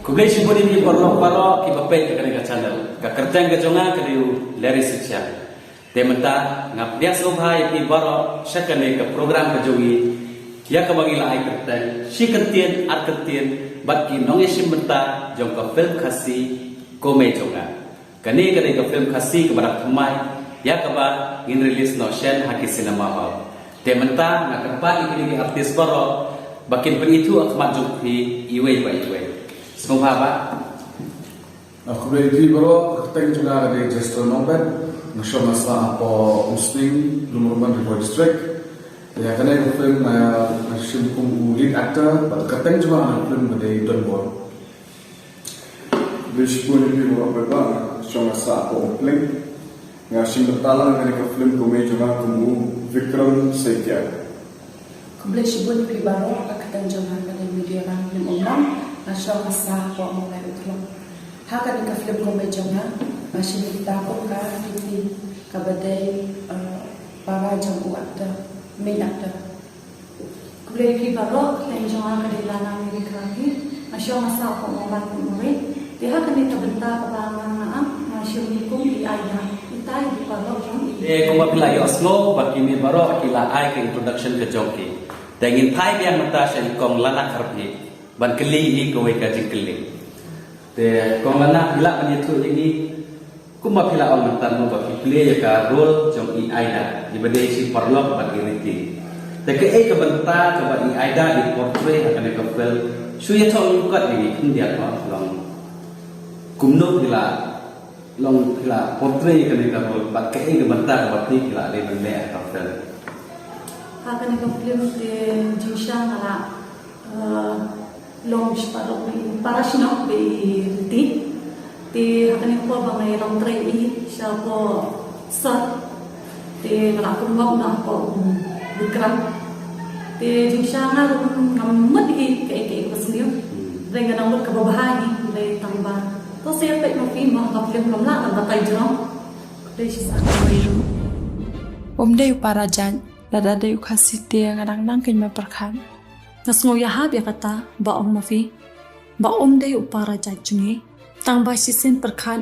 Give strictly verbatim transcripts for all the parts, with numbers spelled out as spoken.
Khublei shibun ïa phi baroh baroh kiba peit ïa kane ka channel. Ka kyrteng ka jong nga ka dei u Larry Sichang. Te mynta nga pdiang sngewbha ïa phi baroh sha kane ka program ka jong ngi, ïa kaba ngi la ai kyrteng Shi Kyntien Ar Kyntien bad ki nongïashim bynta jong ka film Khasi Ko Mei Jong Nga. Kane ka dei ka film Khasi kaba dang thymmai ïa kaba ngin release noh shen ha ki cinema hall. Te mynta nga kyrpad ïa kine ki artist baroh ba kin pynithuh ha khmat jong phi iwei pa iwei. Sngewbha bah. Ah, khublei ïa phi baroh, ka kyrteng jong nga ka dei Jester Nongbet, nga shong nga sah hapoh Umsning, Lumurman, Ri Bhoi District. Ïa kane ka film nga, nga shim kum u lead actor, bad ka kyrteng jong nga ha ka film ka dei Donbor. Khublei shibun ïa phi baroh, nga shong nga sah hapoh Umpling. Nga shim bynta lang ha kane ka film Ko Mei Jong Nga kum u Vikram Saikia. Khublei shibun ïa phi baroh, ka kyrteng jong nga ka dei Media Rang Lim Umlang, nga shong nga sah hapoh Mawlai Uthlong. Ha kane ka film Ko Mei Jong Nga, nga shim bynta kum ka Titi, kaba dei, eh, para jong u actor, main actor. Khublei ïa phi baroh, ka kyrteng jong nga ka dei Lana Mary Kharley, nga shong nga sah hapoh Mawlai Pynmawei. Te ha kane ka bynta kaba nga, nga, nga shim kum i Aida, itai i paralok jong i. Te kumba phi la ïohsngew ba kine baroh ki la ai ka introduction ka jong ki. Te ngin phai biang mynta sha i Kong Lana Kharley ban kylli ïa i kawei ka jingkylli. Te Kong Lana, phi lah ban ïathuh ïa ngi kumba phi la ong mynta mo ba phi play ïa ka role jong i Aida, iba dei shi paralok bad i Riti. Te kaei ka bynta kaba i Aida i portray ha kane ka film? Shu ïathuh lyngkot ïa ngi khyndiat mo, long kumno phi la, long phi la portray ïa kane ka role bad kaei ka bynta kaba phi, phi la dei ban leh ha ka film? Ha kane ka film te jingshisha nga la, eh, long shi paralok, i para shnong bad i Riti. Te ha kane ka por ba nga ïalong trei ïa i shapoh sor, te nga la pynmong noh hapoh u Vikram. Te jingshisha nga ruh ngam mut hi kaei kaei kaba sniew. Hynrei nga nang mut kaba bha hi, hynrei tang ba to sa ïa peit ma phi mo ha ka film, ngam lah ban batai jrong. Dei shisha kawei ruh. Um dei u para jait, lada dei u Khasi te nga dang nang kynmaw pyrkhat. Nga sngew ïahap ïa kata ba ong ma phi ba um dei u para jait jong ngi. Tang ba shisien pyrkhat,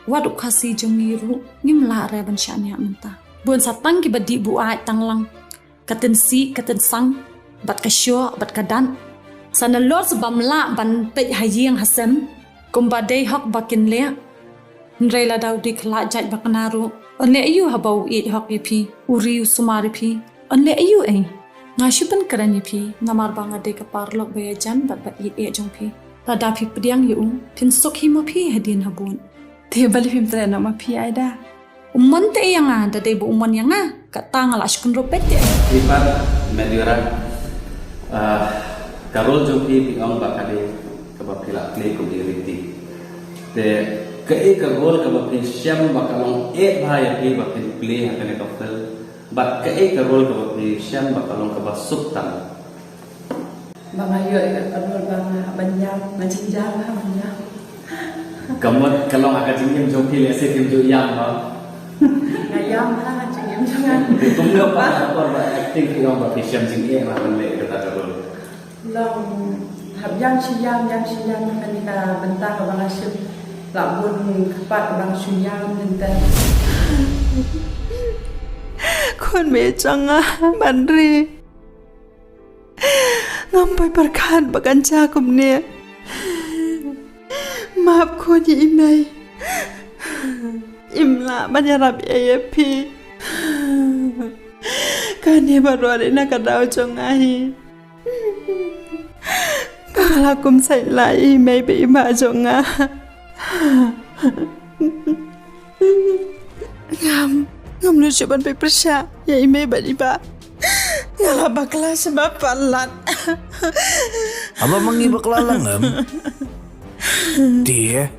wat u Khasi jong ngi ruh ngim lah re ban shaniah mynta. Bun sa tang kiba dih buaid tang lang, ka tynsih, ka tynsang, bad ka shoh, bad ka dat. Sa nalor sa bym lah ban peit ha ïing ha sem kumba dei hok ba kin leh. Hynrei lada u dei khlad jait ba kynnoh ruh, yn leh aïu haba u ïeit hok ïa phi, u ri u sumar ïa phi? Yn leh aïu ei? Nga shu pynkren ïa phi namar ba nga dei ka paralok ba ïajan bad ba ïeit eh jong phi. Lada phi pdiang ïa u, phin suk hi ma phi hadien habud. Te balei phim treh noh ma phi Aida? U mon te ïa nga, da dei ba u mon ïa nga, kata nga la shu kynrup beit te. Phi pat Medyora, ah, ka role jong phi phi ong ba ka dei kaba phi la play kum i Riti. Te kaei ka role kaba phi shem ba ka long eh bha ïa phi ba phin play ha kane ka film? Bad kaei ka role kaba phi shem ba ka long kaba suk tam? Ba nga ïoh ïa ka role ba nga hap ban ïam, nga jingïam ha ban ïam. Ka mut ka long ha ka jingim jong phi lehse phim ju ïam ba. Nga ïam ha ka jingim jong nga. Te kumno pat ha ka por ba acting phi ong ba phi shem jingeh ha ban leh kata ka role? Long hap ïam shi ïam, ïam shi ïam, ha kane ka bynta kaba nga shim la bun kyrpad kaba nga shu ïam mynta. Khun mei jong nga Banri. Ngam poi pyrkhat ba kan jia kumne. Map khun ïa i mei. Im lah ban ïarap ïa phi. Kane baroh dei na ka daw jong nga hi. Ba nga la kum sait la ïa i mei bad i bah jong nga. Ngam, ngam nud shuh ban peit pyrshah ïa i mei bad i bah. Nga la bakla sha ba palat. Haba ma ngi bakla la ngam. Te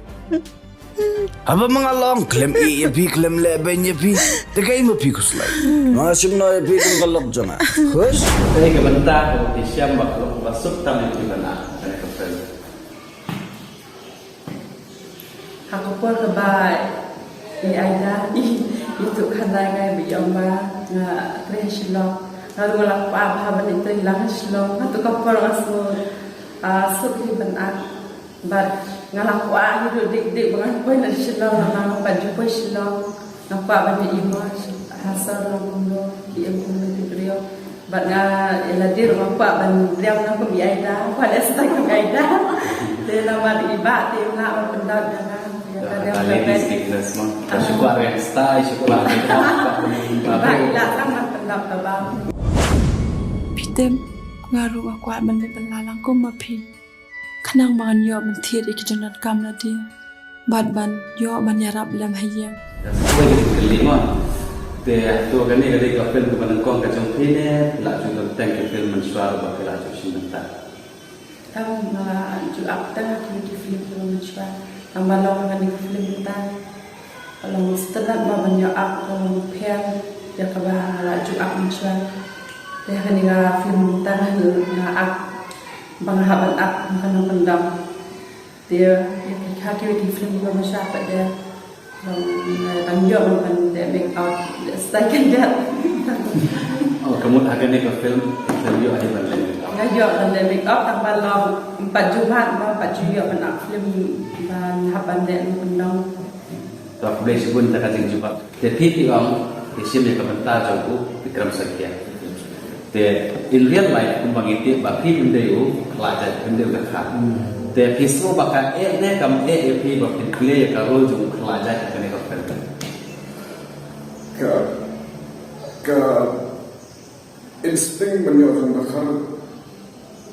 haba ma nga la ong khlem ïeh ïa phi, khlem lehbeiñ ïa phi, te kaei ma phi khuslai? Ma nga shim noh ïa phi kum ka lok jong nga. Khush? Kaei ka bynta kaba phi shem ba ka long kaba suk tam ïa phi ban ai kane ka film? Ha ka por kaba i Aida i, i tuh khandai ngai ba i ong ba nga trei ha Shillong. Nga ruh nga la kwah bha ban ïatrei lang ha Shillong. Hato ka por nga sngew, ah, suk hi ban act. Bad nga la kwah hi ruh dik dik ba ngan poi na Shillong, namar nga pat ju poi Shillong. Nga kwah ban ïa im ha sor long kumno, ki im kumno ki briew. Bad nga ïa lade ruh nga kwah ban riam na kum i Aida, kwah leh style kum i Aida. Te namar i bah te i lah ban pyndap ïa nga. Ïa ka riam ka ladies pet. Fitness mo. Ka shu kwah riam style, shu kwah makeup, ka pynlong ba. I bah i lah tang ban pyndap ka bam. Phi tip, nga ruh nga kwah ban leh pynlang kum ma phi. Khnang ba ngan ïoh ban thied ïa ki jingdonkam lade. Bad ban ïoh ban ïarap lem ha ïing. Ïa, sa kawei ka jingkylli mo. Te, to kane ka dei ka film kaba nyngkong ka jong phi ne, phi la ju don tang ki film mynshuwa ba phi la ju shim bynta? Tang nga la ju act tang ha ki film kiba mynshuwa. Tang ba long kane ka film mynta. Ka long sngewtynnat ba ban ïoh act, ka long pher ïa kaba nga la ju act mynshuwa. Te ha kane ka film mynta nga act ba nga hap ban act, nga hap ban dam. Te ïa ki, ha kiwei ki film kiba mynshuwa pat de long, eh, ban ïoh ban leh make up, leh style kan jat. Oh, ka mut ha kane ka film, film ïoh ha ban leh make up. Nga ïoh ban leh make up, tang ba long pat ju mad, ba pat ju ïoh ban act film, ban hap ban leh nongkyndong. To, khublei shibun da ka jingjubab. Te phi phi ong phi shim ïa ka bynta jong u Vikram Saikia. Te in real life kumba ngi tip ba phi phim dei u khlajait, phim dei u dkhar. Hmm. Te phi sngew ba ka eh ne kam eh ïa phi ba phin play ïa ka role jong u khlajait ha kane ka film? Ka, ka instinct ban ïoh jong dkhar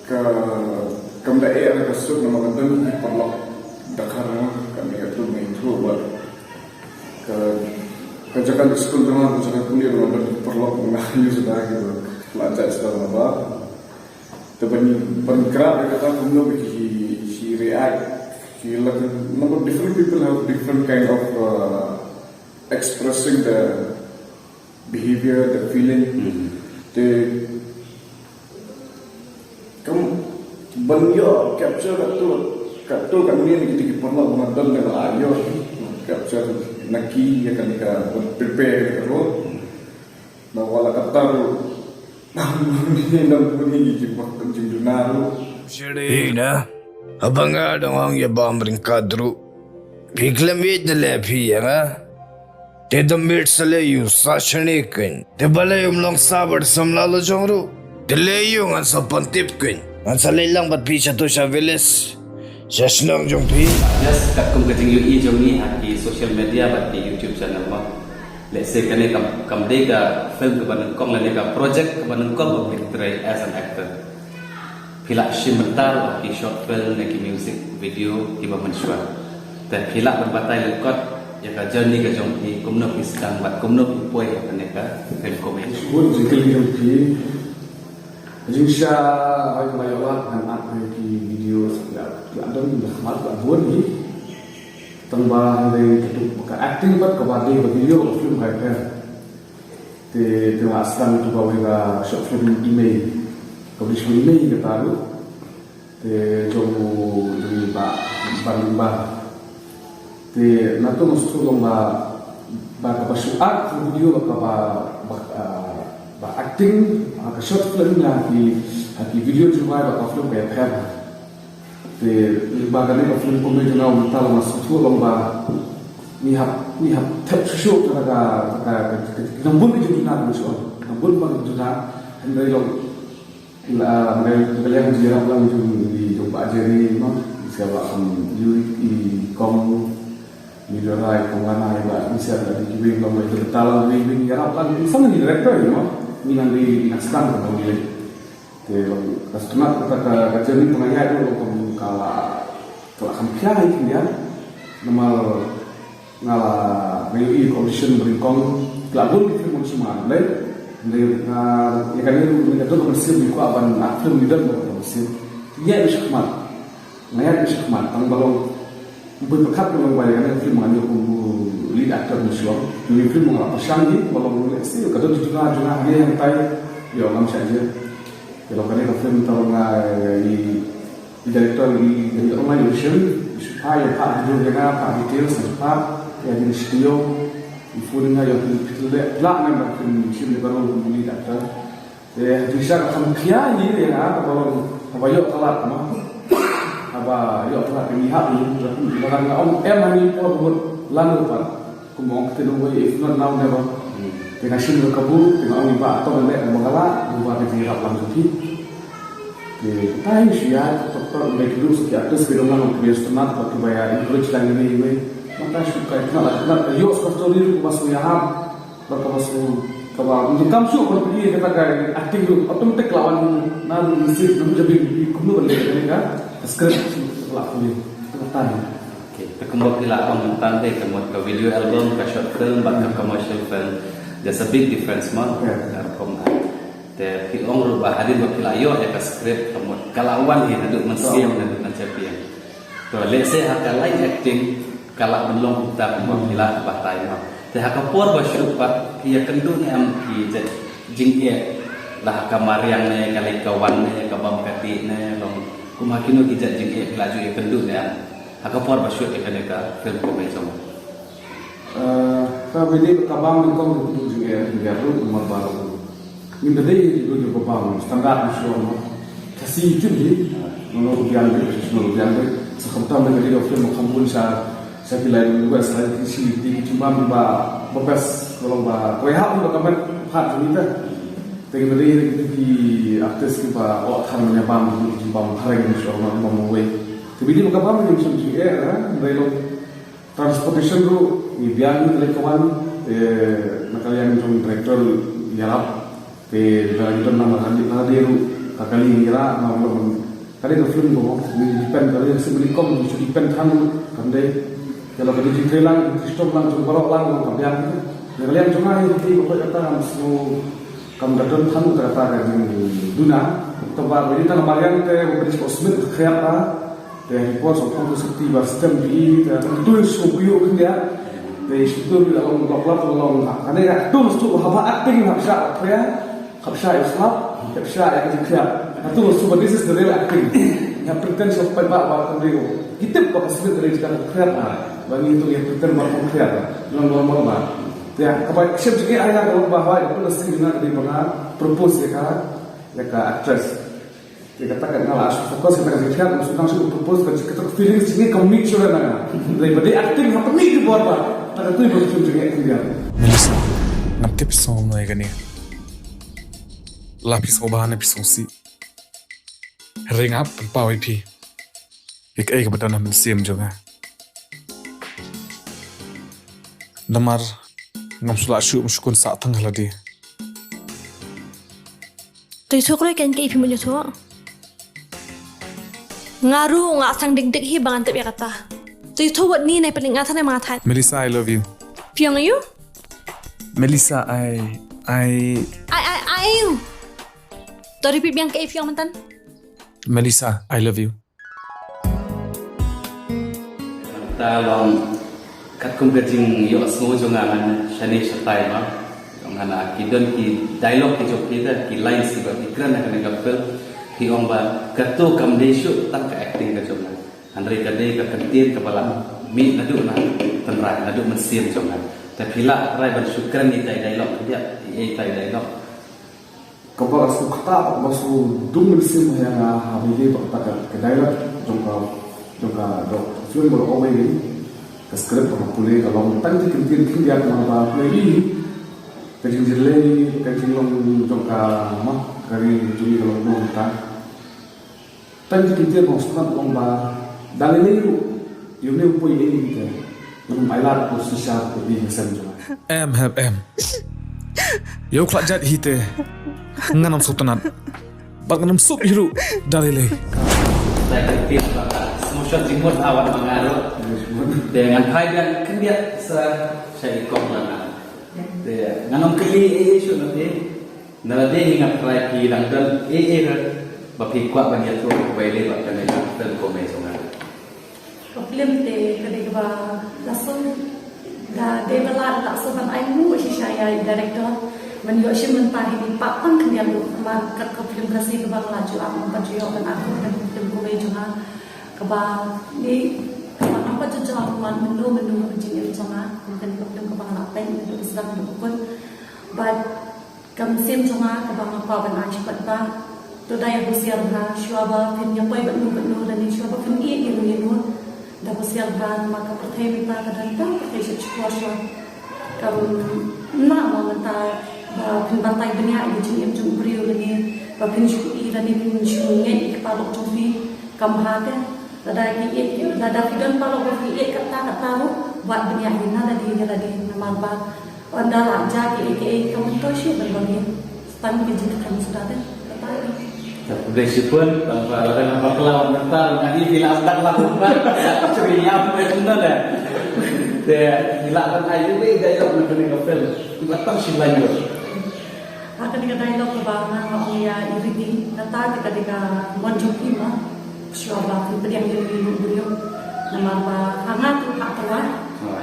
ka, kam da eh ha ka suit namar ka don ki paralok dkhar, kane ka tu main tu bad ka, ka jaka skul jong nga, ka jaka pule jong nga don ki paralok, nga ïoh sdang ki ba la judge sdang ba. Te ban, ban grab ïa kata kumno ba ki, ki react, ki la, number different people have different kind of, uh, expressing the behavior, the feeling. Hmm. Te kam ban ïoh capture katto, katto katne na kita ki paralok ba nga don, nga la ïoh capture na ki ïa kane ka ban prepare ïa ka role. Na wala katta ruh nam bun hi, nam bun hi ki jingbak jingduna ruh. Phi na, haba nga dang ong ïa bam ryngkat ruh, phi khlem ïeit ne leh phi ïa nga? Te da miet sa leh ïa u sa shane kein. Te balei um long sa bad samla la jong ruh? Te leh ïa u, ngan sa pan tip kein. Ngan sa leit lang bad phi shato sha village, sha shnong jong phi. Yes, katkum ka jingïohi jong ngi ha ki social media bad ki YouTube channel mo. Lehse kane kam, kam dei ka film kaba nyngkong lane ka project kaba nyngkong ba phi trei as an actor. Phi la shim bynta ha ki short film ne ki music video kiba mynshuwa. Te phi lah ban batai lyngkot ïa ka journey ka jong phi, kumno phi sdang bad kumno phi poi ha kane ka film comedy. Bun jingkylli jong phi. Jingshisha hoi ba ïoh lad ngan act ha ki video sa phi la, phi la don da khmat la bun hi. Tang ba hynrei katu ka acting bad kaba dei ka video ka film ka pher. Te, te nga sdang tu kawei ka short film I Mei. Kaba dei short film I Mei kata ruh. Te jong u, jong i Bah Ban Lyngba. Te na tu nga sngewthuh long ba, ba kaba shu act ha video ba kaba, ba, ah, ba acting ha ka short film ne ha ki, ha ki video jong i Bah, ba ka film ka ïapher. Te lyngba kane ka film comedy jong nga mynta long nga sngewthuh long ba ngi hap, ngi hap thep shuh shuh ka, ka, ka, ka, ka, ka nongbun ka jingduna ka mynshuwa. Nongbun ba ka jingduna, hynrei long la, hynrei ka liang jingïarap lang jong i, jong Bah Jerry mo, i sa ba kam ïoh i kong, i Dorai, kong Lana, i Bah, i sa ba i kiwei long ba i jingduna lang i, i ïarap lang i, i sa ngi director mo, ngi nang di, ngi nang sdang ka bang i. Te long ka sngewtynnat kata ka, ka journey ba nga ïaid ruh long kum ka la, ka la kham khia hi khyndiat. Namar nga la, nga ïohi ka audition ba nyngkong, ka la bun ki film ba nga shu mad. Balei? Balei nga, ïa kane ruh, nga don ka mynsiem ba nga kwah ban act film, ngi don ka mynsiem. Ïa, ïa shakhmat. Nga ïaid shakhmat tang ba long Ym pyrkhat ruh long ba ïa kane ka film ngan ïoh kum u lead actor mynshuwa. Kane ka film nga la pyrshang hi, ba long lehse ka don jingduna jong nga hangne hangtai. Ïoh ngam shah jia. Te long kane ka film te long nga i, i director i, i online audition, i shu phah, i phah video ïa nga, phah details, i phah, ïa i studio, i phone ïa nga, ïa phi, phi lah ne ba film, film ne ka role kum u lead actor. Te hynrei sha ka kham khia hi ïa nga kaba long haba ïoh thalat ma. Haba ïoh thalat ka ngi hap hi, ba nga ong em ha ngi por bud lan ruh pat. Kumba ong ktien uwei, if not now, never. Te nga shim ka kabu, te nga ong i Bah Tong leh ba nga lah, ba ka jingïarap lang jong phi. Te tai shu ïa tok tok, ba ki duk sa ki actors ki dong lang, ki best mat, ba ki ba ïa encourage lang iwei iwei. Mynta shu kai khnang la khnang ïoh sa story ruh ba shu ïahap. Ba kaba shu, kaba mynta kam shu kon phi kata ka acting ruh automatic la wan na ruh message na ruh jabi kumno ban leh ka script shu la phi. Kata ni. Okay, te kumba phi la ong mynta te ka mut ka video album, ka short film bad ka commercial film. There's a big difference mo. Okay. Ka rukom na. Te phi ong ruh ba hadien ba phi la ïoh ïa ka script ka mut ka la wan hi naduh mynsiem, naduh mynsiem phi. To lehse ha ka line acting ka lah ban long kumta kumba phi la batai mo. Te ha ka por ba shu pat phi ïakynduh ne em ki jait jingeh la ha ka mariang ne ka leit ka wan ne ka bam ka tih ne long kum ha kino ki jait jingeh phi la ju ïakynduh ne em ha ka por ba shu ïa kane ka film Komei jong. Eh, ka bini ka bam ni kong tu jingeh jingeh ruh kumba ba ruh. Ngim da dei ruh ju ba bam standard ni shuwa ma. Khasi kin hi. Nono ruh biang dei, nono ruh biang dei. Sa kham tam dei ka dei ka film kham bun sa, sa ki lai US lai ki shi ki ki bam ba, ba best ka long ba. Ko ha ba ka met phat ni ta. Te ngim da dei ki artist ki ba o than ne bam ki bam thareng ni shuwa ma bam wei. Te bini ka bam ni shuwa jingeh, eh, dei long. Transportation ruh ngi biang ngi leit ka wan, te na ka liang jong director ïarap, te da ngi don na ka liang ruh ka kali ngi rah na ka liang ka film ko ngi depend ka liang sibli kom ngi depend than ruh kam dei. Te la ka dei jingtrei lang, jingtrei lang jong baroh lang ka biang. Na ka liang jong ngi ki ko kata kam sngewbha Kam da don than kata ka jingduna. Kata ba ba ïa tang mariang te ba dei shu smit ka khriat ba. Te ha ki por shu phong ka safety ba stem bi te tang tu shu pio khyndiat. Te shu tu la long lok lok long ha. Kane ka tu shu ha ba acting ha sha khriat. Ha sha ïa slap. Ha sha ïa ka jingkhriat. Ha tu shu ba this is the real acting. Ïa pretend shu pynbah ba kam dei ko. Ki tip ba ka smit ka dei ka khriat ba. Ba ngi tu ïa pretend ba ka khriat. Long long ba. Ïa, kaba shem jingeh ïa ka long ba hawai ka pynlong sien na ka dei ba nga propose ïa ka, ïa ka actress. Ïa kata ka nga la shu focus ïa ka jingkhiah, nga shu nang shu propose ka jingkhiah, ka feelings jingeh ka mix shuwa na nga. Dei ba dei acting hapdeng ki bor ba. Ta ka tu ba shem jingeh acting ïa. Melissa, ngam tip song noi kane. La phi sngewbha ne phi sngewsih. Ring up pynpaw ïa phi. Ïa kaei kaba don ha mynsiem jong nga. Namar ngam shu lah shuh, ngam shu kwah sah tang ha lade. Te ïathuh khroi kein kaei phi mut ïathuh. Nga ruh nga sdang dik dik hi ba ngan tip ïa kata. Te ïathuh wat ni, nai pynlong nga than, nai ma nga than. Melissa, I love you. Phi ong aïu? Melissa, I, I Ai ai ai. To repeat biang kaei phi ong mynta. Melissa, I love you. Ta long katkum ka jingïohsngew jong nga ngan shane shatai ma. Jong nga na ki don ki dialogue ki jong ki da ki lines kiba ki kren ha kane ka film. Ki ong ba kato kam dei shuh tang ka acting ka jong nga. Hynrei ka dei ka kyntien kaba la mih naduh na tynrai naduh mynsiem jong nga. Te phi lah try ban shu kren ïa tai dialogue khyndiat, ïa tai dialogue. Kaba shu kata, kaba shu dung mynsiem ha ïa nga, ha ba ïa ba kata ka, ka dialogue jong ka, jong ka, jong ka film ba la ong ïa ka script ba ka pule ka long tang ki kyntien khyndiat ba pule ïa ka jingjyllei, ka jinglong jong ka ma, ka ri jong ka long jong ka. Tang ki kyntien ba sngewtynnat long ba da lei lei ruh ïa une u poi ei ei te. Ïa u Mailat u shisha u dei ka sem jong nga. Em hep em. Ïa u khlad jait hi te. Ngan ym sngewtynnat. Bad ngan ym suk hi ruh da lei lei. Tang ki kyntien ba sngewshong jingmut awat ma nga ruh. Te ngan phai biang khyndiat sa sha i kong la nga. Te ngan ym kylli ei ei shuh na te. Na lade hi nga tharai phi dang don ei ei ruh ba phi kwah ban ïathuh kaba ïaleh bad kane ka film Komei jong nga. Ka film te ka dei kaba la shu da dei ba la la shu ban ai nguh shisha ïa i director ban ïoh shim mynta hi pat tang khyndiat ruh namar kat ka film Khasi kaba nga la ju ap ban ju ïoh ban ap ka film Komei jong nga kaba ni kaba nga pat ju jong man mynno mynno ka jingim jong nga. Ka film kaba nga la peit mynno ka sdang mynno ka kut. But Ka mynsiem jong nga kaba nga kwah ban ai sha ki paidbah, to da ïa husiar bha shuwa ba phin ïa poi bad nu bad nu, lane shuwa ba phin ïeh ïa nu ïa nu, da husiar bha namar ka pyrthei mynta ka dang tang pyrthei sha shkor shuwa. Kam, na mo mynta ba phin batai bniah ïa ka jingim jong u briew, lane ba phin shu ïeh lane phin shu ngeit ïa ki paralok jong phi. Kam bha te, lada ki ïeit, lada phi don paralok ba phi ïeit katta katta ruh, wat bniah ïa na lade ïa lade, namar ba ynda la jia kiei kiei kam myntoi shuh ban wan ïa. Tang ki jingkyrkhu suda te. Kata. Khublei shibun, tang ba lada nga bakla mynta, nga ïa phi la dak la mynta. Shu ïam mynta da. Te ïa la kan ai ïa dialog na kane ka film. Ba tang shi lain ruh. Ha kane ka dialog kaba nga ong ïa i Riti, kata te ka dei ka mon jong i mo. Shuwa ba phin pdiang ïa u briew. Namar ba ha nga tu ha twa.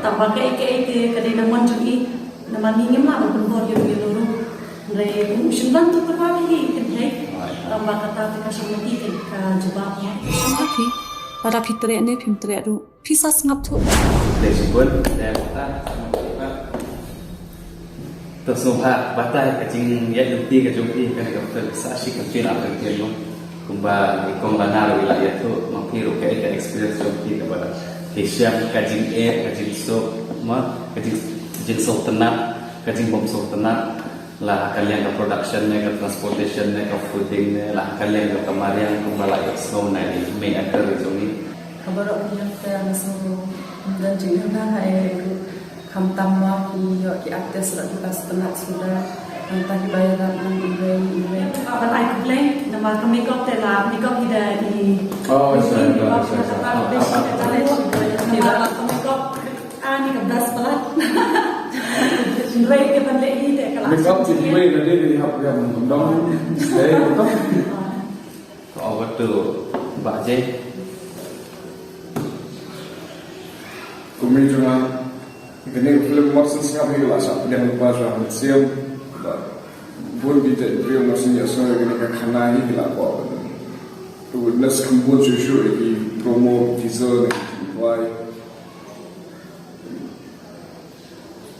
Tang ba kaei kaei te ka dei na mon jong i. Namar ngi ngim lah ban pynbor ïa u ïa u ruh. Hynrei kum u shynrang tu kaba phi kynthei. Tang ba kata te ka shong lynti te ka jubab mo. Shong lynti. Lada phi treh ne phim treh ruh. Phi sa sngap thuh. Dei shibun, dei bata. To sngewbha batai ka jingïaid lynti ka jong phi kane ka film, sa shi kyntien ar kyntien mo. Kumba i Kong Bana ruh i la ïathuh, ma phi ruh kaei ka experience jong phi kaba phi shem ka jingeh, ka jingsuk, ma ka jing, jingsngewtynnat, ka jingbymsngewtynnat. La ha ka liang ka production ne, ka transportation ne, ka fooding ne, la ha ka liang ka mariang kumba la ïohsngew na i main actor jong ngi. Kaba ruh ka liang ka nga sngew ym don jingïalang ha ei ei ruh, khamtam ma ki ïoh ki artist ruh ki ba sngewtynnat suda. Nangta kiba ïarap nang iwei iwei. Ban ai khublei namar ka makeup te la makeup hi da i. Oh, sorry, sorry, sorry, sorry. Namar ka makeup Ani ka best pala. Hynrei ka ban leh hi te ka la. Makeup ti wei na dei ni hap riam dong. Dei betul. Over to Bah Jay. Kumi jong nga, kane ka film mar syn sngap hi ka la sah pdiang lypa sha mynsiem. Bun ki jait briew mar syn ïohsngew ïa kane ka khana hi ki la kwah ban witness kham bun shuh shuh ïa ki promo, teaser ne ki jingrwai.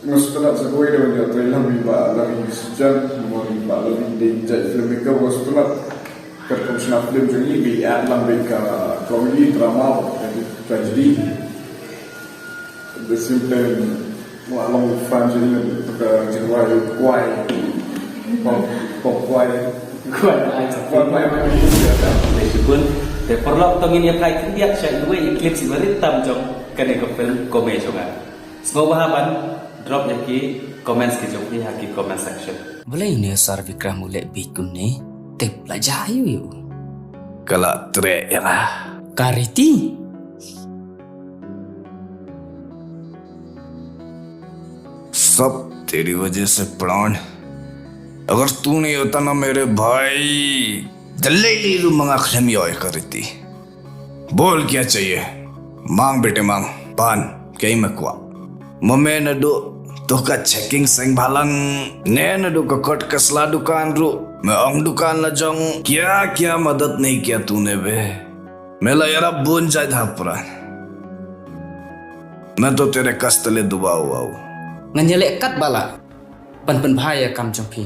Nga sngewtynnat sa kawei da ban ïatrei lang bad i Bah Lavi Sujan, namar i Bah Lavi dei jait filmmaker, nga sngewtynnat katkum shna film jong i, ba i act lang bad ka comedy, drama bad ka tragedy. At the same time nga long fan jong i na ka jingrwai Kwai. Pop, pop Kwai. Kwai, Kwai, Kwai, Kwai. Te shibun, te paralok to ngin ïa phai khyndiat sha iwei i clip iba rit tam jong kane ka film Ko Mei Jong Nga. Sngewbha ban drop ïa ki comments ki jong phi ha ki comment section. Balei une Sir Vikram u leh bieit kumne? Tip la jia aïu ïa u? Ka la treh ïa nga. Ka Riti. सब तेरी वजह से प्राण। अगर तू नहीं होता ना मेरे भाई, दल्ले लीलू मंगा खलम योय करती। बोल क्या चाहिए? मांग बेटे मांग, पान, कहीं मैं कुआ। ममे नडु तो का checking संग भालंग, ने नडु का कट कसला दुकान रू, मैं अंग दुकान ला जाऊं। क्या क्या मदद नहीं किया तूने बे। Mela ïarap bun jait ha pran. Main to tere kaste le duba hua hu. Ngan ïaleh katba lah ban pynbha ïa ka kam jong phi.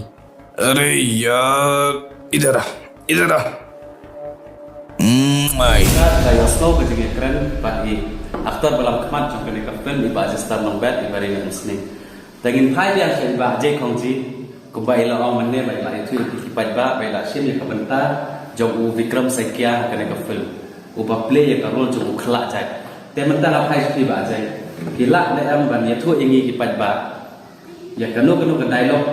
Are yaar, idhar aa, idhar aa. Hmm, ai. Ka ïohsngew ka jingïakren bad i actor ba lam khmat jong kane ka film, i Bah Jester Nongbet, iba ri na Umsning. Te ngin phai biang sha i Bah Jay Khongji, kumba i la ong mynne ba i la ïathuh ïa ki paidbah ba i la shim ïa ka bynta jong u Vikram Saikia ha kane ka film, uba play ïa ka role jong u khlak jait. Te mynta nga phai sha phi Bah Jay, phi lah ne em ban ïathuh ïa ngi ki paidbah ïa kano kano ka dialogue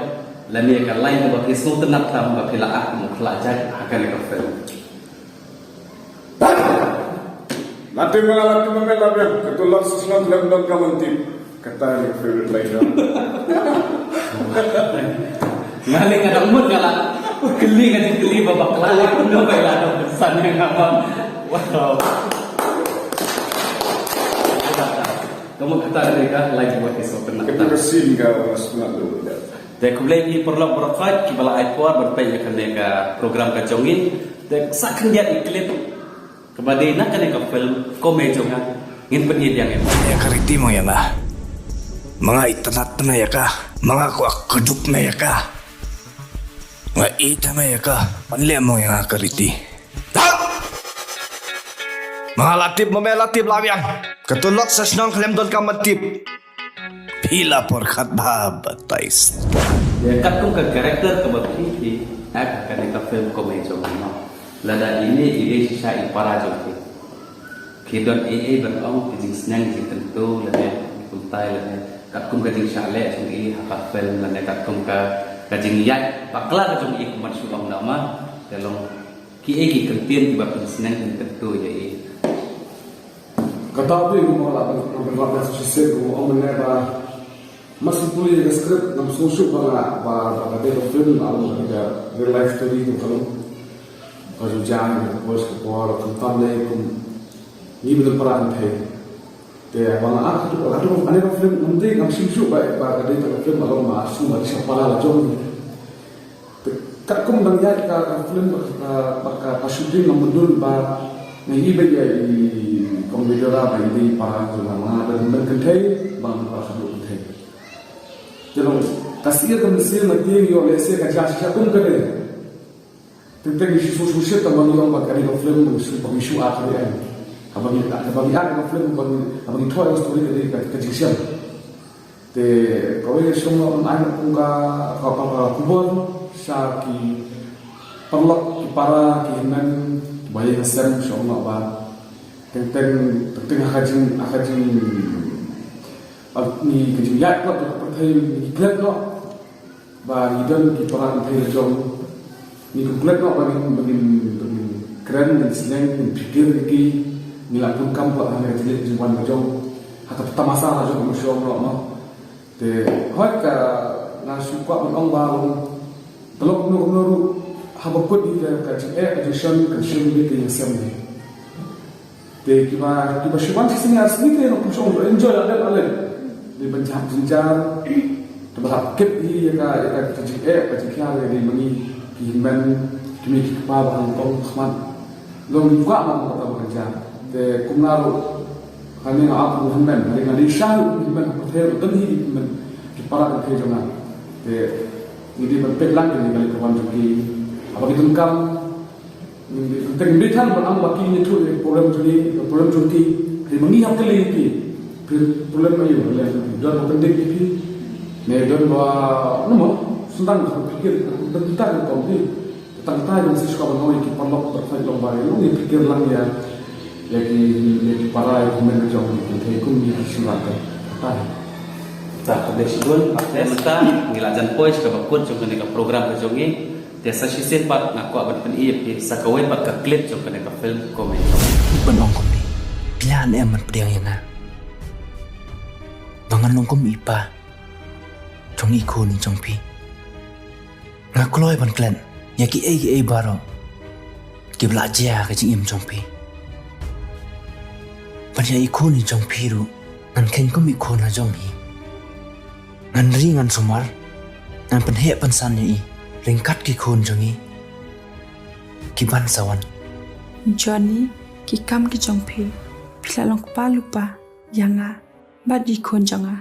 lane ïa ka line kaba phi sngewtynnat tam ba phi la act kum u khlak jait ha kane ka film? Lati ma lati ma me la biang, katu lak sisnam lem dong ka man tip. Kata ni favorite line dong. Nga le nga dang mut nga la kylli, nga dang kylli ba bakla ïa kumno ba ïa la dong san ïa nga ma. Wow. Ka mut kata ni ka line ba ki sngewtynnat. Katu ka scene ka sngewtynnat dong. Te khublei ïa ki paralok baroh khoit kiba la ai por ban peit ïa kane ka program ka jong ngi. Te sa khyndiat ïa i clip kaba dei na kane ka film Ko Mei Jong Nga, ngin pyni biang ïa. Ïa ka Riti mo ïa nga. Ma nga itynnat na ïa ka. Ma nga kwah kdup na ïa ka. Nga ïeit ha nga ïa ka, ban leh mo ïa nga ka Riti. Ma nga la tip, ma me la tip la biang. Ka tulok sa shnong khlem don ka ban tip. Phi la por khat ba batais. Ïa katkum ka character kaba phi phi act ha kane ka film Komei jong nga. Lada ine i dei shisha i para jong phi. Ki don ei ei ban ong ki jingsneng jingkyntu lane kumtai lane katkum ka jingshah leh jong i ha ka film lane katkum ka ka jingïaid bakla ka jong i kum ban shu ong da ma. Te long ki ei ki kyntien kiba pynsneng jingkyntu ïa i. Kata phi kumba la ban ban ban shisien kumba ong mynne ba Masi pule ïa ka script ngam sngewsuk ba nga ba ba ka dei ka film, ba ka dei ka real life story kum ka long. Ka ju jam ka poi ka por kum tam lei kum ngi ba don para kynthei. Te ba nga ah ka tu ka tu ane ka film ngam dei ngam sngewsuk ba ba ka dei ka film ba long ma shu ma sha para la jong. Katkum dang ïaid ka film ba ka ba ka shooting ngam mutdur ba nga ïohi ba ïa i Kong Vidura ba i dei para jong nga, ba ban kynthei ba ban para kynthei. Te long ka sir ka mynsiem na tieng ïoh lehse ka judge ka um ka dei. Teng teng shu shu shu tang ba ngi ong ba ka dei ka film ba shu ba ngi shu act ka dei. Ka ba ngi ka ba ngi act ka film ba ngi ka ba ngi thoh ka story ka dei ka ka jingshem. Te kawei ka shong noh ban ai kum ka ka ka ka khubor sha ki paralok ki para ki hynmen ba ïa ka sem shong noh ba teng teng teng teng ha ka jing ha ka jing Ba ngi ka jingïaid noh ka pyrthei ngi klet noh ba ngi don ki para kynthei la jong. Ngi klet noh ba ngin ba ngin ba ngin kren ngin sneng ngin pyrkhat ïa ki. Ngi la pun kam ba ha ka jingïaid jingwan la jong ha ka tamasa la jong ka shong noh noh. Te hoi ka nga shu kwah ban ong ba long tang kumno kumno ruh haba kut ïa ka jingeh ka jingshon ka shon ïa ka ïing sem. Te kiba kiba shu wan shisien ar sngi te ngi kum shong enjoy la dep ale. Dei ban jam jynjar. Te ba hap kit hi ïa ka ïa ka jingeh ka jingkhia ïa dei ma ngi ki hynmen ki mei ki kpa ba hangtong khmat. Long ngi kwah ma kata ba ka jam. Te kumno ruh hangne nga ap ruh hynmen hangne nga dei sha ruh hynmen ha pyrthei ruh don hi ki hynmen ki para kynthei jong nga. Te ngi dei ban peit lang ïa ka leit ka wan jong ki. Haba ki donkam Teng dei than ban ong ba ki ngi thuh ïa problem jong ki, problem jong ki. Hei ma ngi hap kylli ki. Phi problem aïu leh don ba pyndep ïa phi. Ne don ba namo sendang ka pyrkhat don kita ka kom phi. Tang tai don shisha ban ong ïa ki paralok ba phi long ba ïa long ïa pyrkhat lang ïa. Ïa ki ïa ki para ïa ki men jong ki thei kum ïa ki sendang ka. Tai. Ta ka dei shibun, ta mynta ngi la jan poi sha kaba kut jong kane ka program ka jong ngi. Te sa shisien pat nga kwah ban pyni ïa phi sa kawei pat ka clip jong kane ka film Komei. Ban ong kumne, phi la ne em ban pdiang ïa nga ba ngan long kum i pa jong i khun i jong phi. Nga kloi ban klet ïa kiei kiei baroh kiba la jia ha ka jingim jong phi. Ban ïa i khun i jong phi ruh ngan kheiñ kum i khun ha jong hi. Ngan ri ngan sumar, ngan pynheh pynsan ïa i ryngkat ki khun jong i ki ban sa wan. Johnny, ki kam ki jong phi, phi la long kpa lypa ïa nga bad i khun jong nga.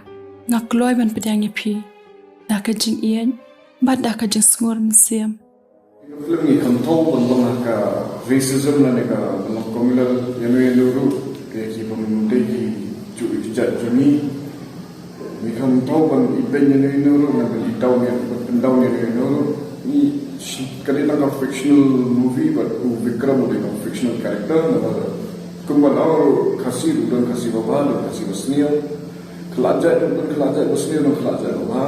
Nga kloi ban pdiang ïa phi da ka jingïeit bad da ka jingsngur mynsiem. Ka film ngi kham thaw ban long ha ka racism lane ka ban long communal ïano ïano ruh ïa ki bym dei ki ju ki jait jong ngi. Ngi kham thaw ban ibeiñ ïano ïano ruh ne ban idaw ne ban pyndaw ïano ïano ruh. Ngi shi ka dei tang ka fictional movie bad u Vikram u dei tang fictional character naba kumba ong ruh Khasi ruh don Khasi babha don Khasi basniew. Khlajait ruh don Khlajait basniew don Khlajait babha.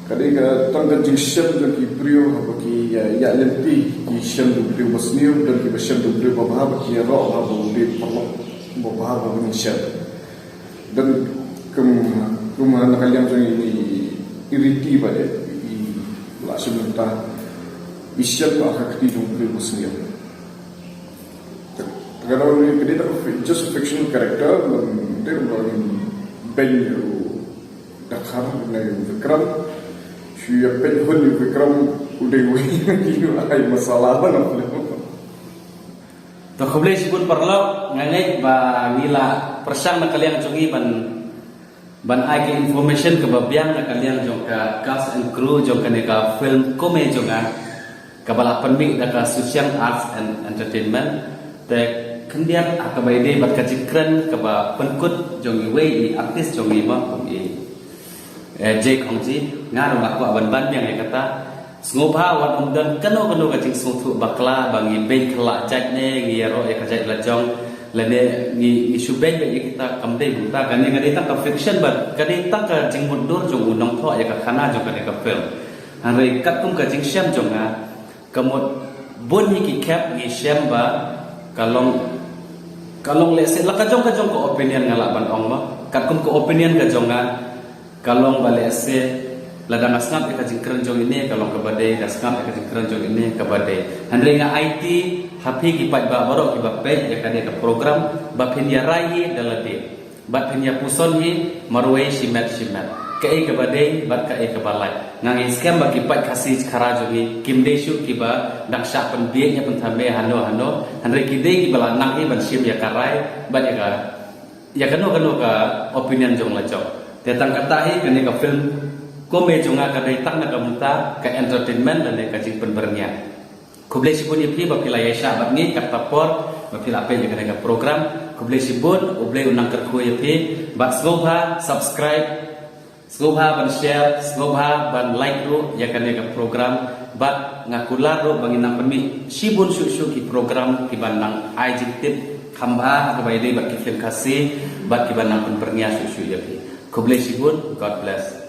Ka dei ka tang ka jingshem jong ki briew haba ki ïa ïa lynti ki shem da u briew basniew don kiba shem da u briew babha ba ki ïaroh ha ba u dei paralok babha ba ngin shem. Don kum kum na ka liang jong i i Riti ba dei i la shem mynta i shem ba ha ka kti jong u briew basniew. Ka dei ka dei just a fictional character, te ba ngin beiñ u Dakhar ne u Vikram. Shu ïa peit hun u Vikram u dei uwei na ki ai masala ba na film. To khublei shibun paralok, nga ngeit ba ngi la pyrshang na ka liang jong ngi ban Ban ai ka information kaba biang na ka liang jong ka cast and crew jong kane ka film Kome jong nga, kaba la pynmih da ka Suchiang Arts and Entertainment. Te khyndiat ha kaba ïadei bad ka jingkren kaba pynkut jong iwei i artist jong ngi mo, kum i, eh, Jake Ongji, nga ruh nga kwah ban ban biang ïa kata. Sngewbha wat ym don kano kano ka jingsngewthuh bakla ba ngi beiñ khlak jait ne ngi ïaroh ïa ka jait la jong lane ngi, ngi shu beiñ bad ïa kita, kam dei kumta. Kane ka dei tang ka fiction bad ka dei tang ka jingmutdur jong u nongthoh ïa ka khana jong kane ka film. Hynrei katkum ka jingshem jong nga, ka mut bun hi ki khep ngi shem ba ka long, ka long lehse la ka jong ka jong ka opinion nga lah ban ong mo. Katkum ka opinion ka jong nga, ka long ba lehse lada nga sngap ïa ka jingkren jong ine ka long kaba dei, da sngap ïa ka jingkren jong ine kaba dei. Hynrei nga aiti ha phi ki paidbah baroh kiba peit ïa kane ka program ba phin ïa rai hi da lade bad phin ïa puson hi marwei shimet shimet, kaei kaba dei bad kaei kaba lait. Nga ngeit skhem ba ki paid Khasi Khara jong ngi kim dei shuh kiba dang shah pynbieit ïa pynthame hano hano, hynrei ki dei kiba la nang hi ban shim ïa ka rai bad ïa ka, ïa kano kano ka opinion jong la jong. Te tang kata hi, kane ka film Kome jong nga ka dei tang na ka bynta ka entertainment lane ka jingpynbyrngia. Khublei shibun ïa phi ba phi la ïaishah bad ngi katto por ba phi la peit ïa kane ka program. Khublei shibun, U Blei un nang kyrkhu ïa phi. Bad sngewbha subscribe, sngewbha ban share, sngewbha ban like ruh ïa kane ka program. Bad nga kular ruh ba ngin nang pynmih shibun shuh shuh ki program kiban nang ai jingtip khambha ha kaba ïadei bad ki film Khasi bad kiban nang pynbyrngia shuh shuh ïa phi. Khublei shibun, God bless.